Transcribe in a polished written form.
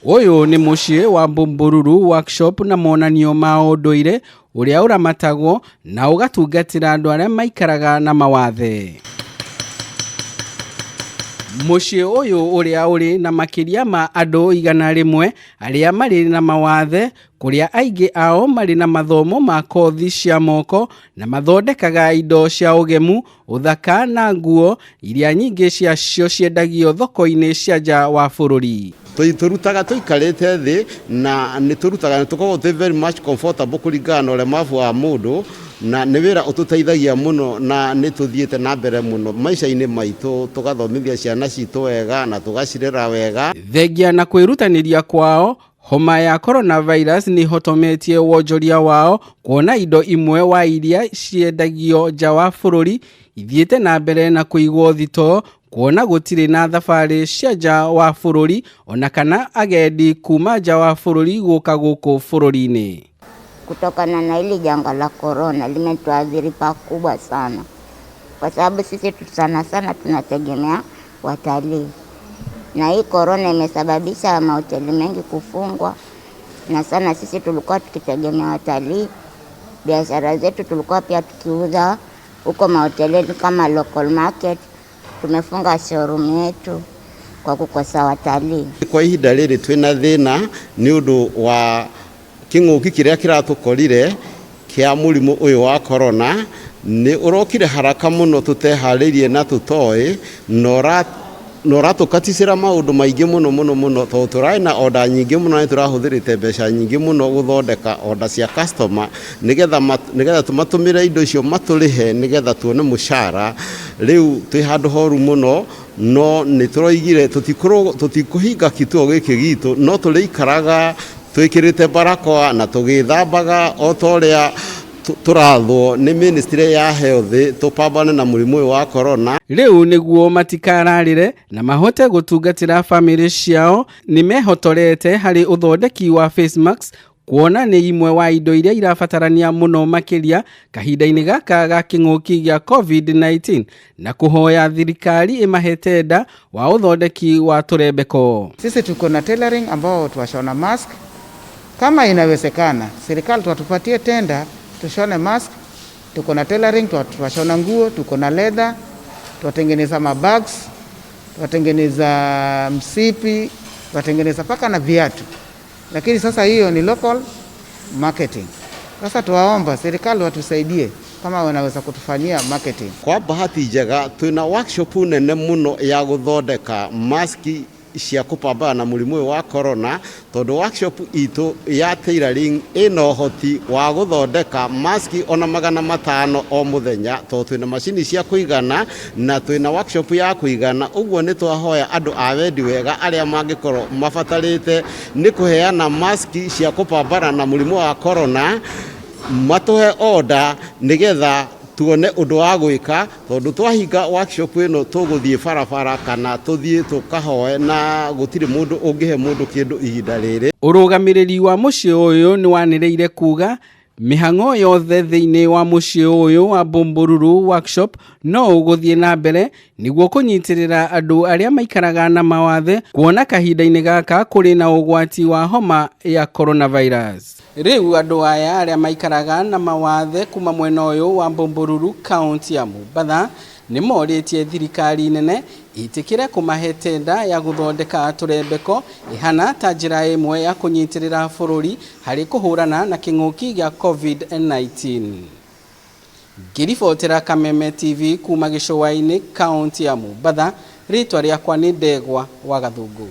Ũyũ nĩ mũciĩ wa Mbũmbũruru Workshop na monanio ma ũndũire ũrĩa ũramatagwo na ũgatungatĩra andũ arĩa maikaraga na mawathe. Mũciĩ ũyũ ũrĩa ũrĩ na makĩria ma andũ 100 arĩa marĩ na mawathe kũrĩa aingĩ ao marĩ na mathomo ma kothi cia moko na mathondekaga indo cia ũgemu, ũthaka na nguo iria nyingĩ ciacio ciendagio thoko-inĩ cia nja wa bũrũri. Tũrutaga tũikarĩte thĩ na nĩ tũrutaga nĩ tũkoragwo twĩ very much comfortable kũringana na ũlemavu wa mũndũ, na nĩ wĩra ũtũteithagia mũno na nĩ tũthiĩte na mbere mũno maica-inĩ maitũ, tũgathomithia ciana citũ wega na tũgacirera wega. Thengia na kwĩrutanĩria kwao, homa ya coronavirus nĩ ĩhotometie wonjoria wao kuona indo imwe wa iria ciendagio nja wa bũrũri ithiĩte na mbere na kũigwo thitoo kuona gũtirĩ na thabarĩ cia nja wa bũrũri ona kana agendi kuma nja wa bũrũri gũka gũkũ bũrũri-inĩ. Kutokana na hili janga la corona limetuathiri pakubwa sana, kwa sababu sisi sana sana tunategemea watalii, na hii corona imesababisha mahoteli mengi kufungwa, na sana sisi tulikuwa tukitegemea watalii. Biashara zetu tulikuwa pia tukiuza huko mahotelini kama local market. Tumefunga showroom yetu kwa kukosa watalii. Kwa ihinda rĩrĩ twĩna thĩna nĩ ũndũ wa kĩng'ũki kĩrĩa kĩratũkorire kĩa mũrimũ ũyũ wa corona. Nĩ ũrokire haraka mũno tũteharĩirie na tũtoĩ, na ũratũkaticĩra maũndũ maingĩ mũno mũno mũno, tondũ tũrarĩ na order nyingĩ mũno na nĩtũrahũthĩrĩte mbeca nyingĩ mũno gũthondeka order cia customer nĩgetha tũmatũmĩre indo icio matũrĩhe nĩgetha tuone mũcara. Rĩu twĩ handũ horu mũno, no nĩ tũroigire tũtikũhinga kituo gĩkĩ gitũ, no tũrĩikaraga twĩkĩrĩte barakoa na tũgĩthambaga o ta ũrĩa tũrathwo nĩ ministry ya health tũpambane na mũrimũ ũyũ wa corona. Rĩu nĩguo matikararĩre na mahote gũtungatĩra bamĩrĩ ciao, nĩ mehotorete harĩ ũthondeki wa face mask kuona nĩ imwe wa indo iria irabatarania mũno makĩria kahinda-inĩ gaka ga kĩng'ũki gĩa COVID-19, na kũhoya thirikari ĩmahe tenda wa ũthondeki wa tũrembeko. Sisi tuko na tailoring ambao tuwashona mask. Kama inawezekana serikali tuwatupatie tenda tushone mask. Tuko na tailoring, tuwashona nguo, tuko na leather, tuwatengeneza mabags, tuwatengeneza msipi, tuwatengeneza paka na viatu. Lakini sasa hiyo ni local marketing. Sasa tuwaomba serikali watusaidie kama wanaweza kutufanyia marketing. Kwa bahati njega twina workshop nene muno ya guthondeka maski cia kũpambana na mũrimũ ũyũ wa corona, tondũ workshop itũ ya tailoring ĩna ũhoti wa gũthondeka maski ona 500 o mũthenya, tondũ twĩna macini cia kũigana na twĩna workshop ya kũigana. Ũguo nĩ twahoya andũ a wendi wega arĩa mangĩkorwo mabatarĩte nĩ kũheana maski cia kũpambana na mũrimũ wa corona matũhe order nĩgetha tuone ũndũ wa gwĩka, tondũ twahinga workshop ĩno tũgũthiĩ barabara kana tũthiĩ tũkahoe na gũtirĩ mũndũ ũngĩhe mũndũ kĩndũ ihinda rĩrĩ. Ũrũgamĩrĩri wa mũciĩ ũyũ nĩ wanĩrĩire kuga mĩhang'o yothe thĩinĩ wa mũciĩ ũyũ wa Mbũmbũruru Workshop no ũgũthiĩ na mbere nĩguo kũnyitĩrĩra andũ arĩa maikaraga na mawathe kuona kahinda-inĩ gaka kũrĩ na ũgwati wa homa ya coronavirus. Rĩu andũ aya arĩa maikaraga na mawathe kuma mwena ũyũ wa Mbũmbũruru kaunti ya Mombatha nĩ morĩtie thirikari nene ĩtĩkĩre kũmahe tenda ya gũthondeka tũrembeko ĩhana ta njĩra ĩmwe ya kũnyitĩrĩra bũrũri harĩ kũhũrana na kĩng'ũki gĩa COVID-19. Ngĩribotera Kameme TV kuma gĩcũa-inĩ kaunti ya Mombatha, rĩtwa rĩakwa nĩ Ndegwa wa Gathũngũ.